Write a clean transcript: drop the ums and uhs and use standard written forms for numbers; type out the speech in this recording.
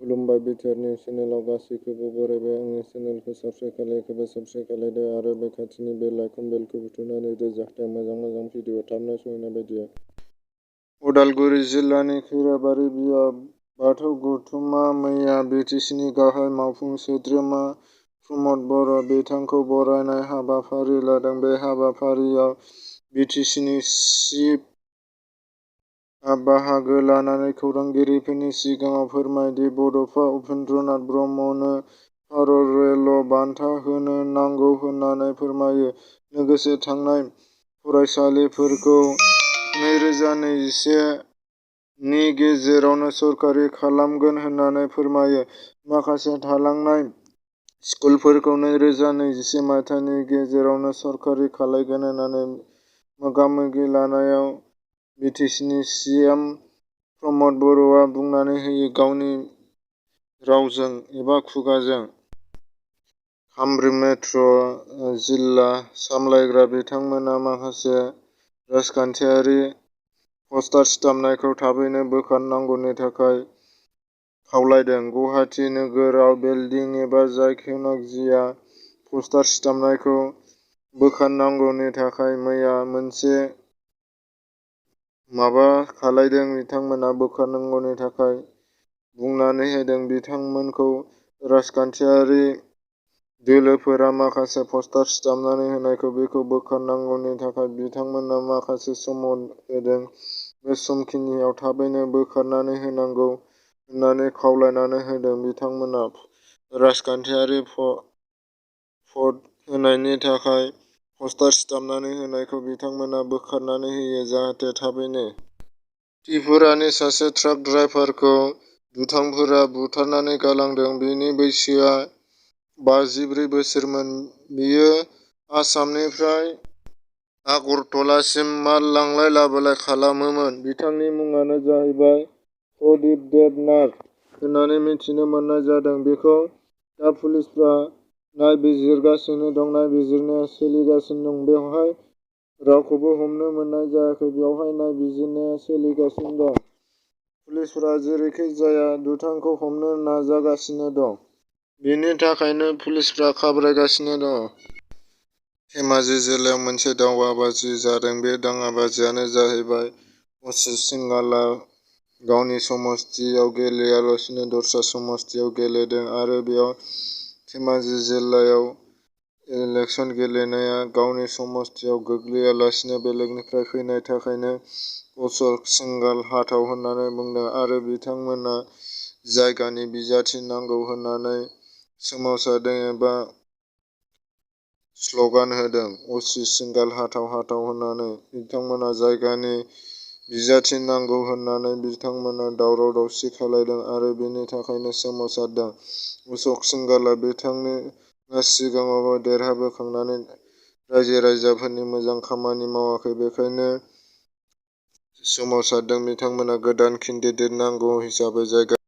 खुलुमबाय बिटिआरनि चेनेलाव गासैखौबो बरायबाय। आंनि चेनेलखौ साबस्क्राइब खालायाखैबा साबस्क्राइब खालायदो आरो बे खाथिनि बेल आइकन बेलखौ बुथुमनानै दोन जाहाथे मोजां भिडिअ थाबनो सहैनाय बायदि। उदालगुरि जिल्लानि खैराबारि बाथौ गौथुमा मैया बिटिसिनि गाहाय मावफुं सोद्रोमा प्रमद बर' बिथांखौ बरायनाय हाबाफारि लादों। बे हाबाफारियाव बिटिसिनि चिफ बाहागो लानानै खौरांगिरिफोरनि सिगाङाव फोरमायदि बड'फा उपेन्द्रनाथ ब्रह्मनो भारत रत्न बान्था होनो नांगौ होननानै फोरमायो। लोगोसे थांनाय फरायसालिफोरखौ 2021 नि गेजेरावनो सरकारि खालामगोन होननानै फोरमायो। माखासे थालांनाय स्कुलफोरखौ 2021 मायथाइनि गेजेरावनो सरकारि खालामगोन होननानै मोगा-मोगि लानायाव बिटिसिनि सिएम प्रमद बर'आ बुंनानै होयो। गावनि रावजों एबा खुगाजों कामरुप मेट्र' जिल्ला सामलायग्रा बिथांमोना माखासे राजखान्थियारि पस्टार सिथाबनायखौ थाबैनो बोखारनांगौनि थाखाय खावलायदों। गुवाहाटि नोगोराव बिल्डिं एबा जायखिजाया पस्टार सिथाबनायखौ बोखारनांगौनि थाखाय मैया मोनसे माबा खालायदों। बिथांमोना बोखारनांगौनि थाखाय बुंनानै होदों। बिथांमोनखौ राजखान्थियारि दोलोफोरा माखासे पस्टार सिथाबनानै होनायखौ बेखौ बोखारनांगौनि थाखाय बिथांमोना माखासे सम होदों। बे समखिनियाव थाबैनो बोखारनानै होनांगौ होननानै खावलायनानै होदों। बिथांमोना राजखान्थियारि भट होनायनि थाखाय पस्टार सिथाबनानै होनायखौ बिथांमोना बोखारनानै होयो जाहाथे थाबैनो। त्रिपुरानि सासे ट्राक ड्राइभारखौ दुथांफोरा बुथारनानै गालांदों। बिनि बैसोआ 54 बोसोरमोन। बियो आसामनिफ्राय आगरतलासिम माल लांलाय लाबोलाय खालामोमोन। बिथांनि मुङानो जाहैबाय प्रदीप देब नाथ होननानै मिथिनो मोननाय जादों। बेखौ दा पुलिसफोरा नायबिजिरगासिनो दं। नायबिजिरनाया सोलिगासिनो दं। बेवहाय रावखौबो हमनो मोननाय जायाखै। बेवहाय नायबिजिरनाया सोलिगासिनो दं। पुलिसफोरा जेरैखिजाया दुथांखौ हमनो नाजागासिनो दं। बेनि थाखायनो पुलिसफोरा खाब्रायगासिनो दं। धेमाजि जिल्लायाव मोनसे दाङाबाजि जादों। बे दाङाबाजियानो जाहैबाय असित सिंघालआ गावनि समस्तियाव गेलेयालासिनो दस्रा समस्तियाव गेलेदों आरो बेयाव धेमाजि जिल्लायाव इलेक्सन गेलेनाया गावनि समस्तियाव गोग्लैयालासिनो बेलेगनिफ्राय फैनाय थाखायनो अशक सिंघाल हाथाव होननानै बुंदों आरो बिथांमोना जायगानि बिजाथि नांगौ होननानै सोमावसारदों एबा स्लगान होदों। असित सिंघाल हाथाव होननानै बिथांमोना जायगानि बिजाथि नांगौ होननानै बिथांमोना दावराव दावसि खालायदों आरो बेनि थाखायनो सोमावसारदों। अशक सिंघालआ बिथांनि सिगाङाव देरहाबोखांनानै रायजो राजाफोरनि मोजां खामानि मावाखै। बेखायनो सोमावसारदों। बिथांमोना गोदान केन्डिडेट नांगौ हिसाबै जायगा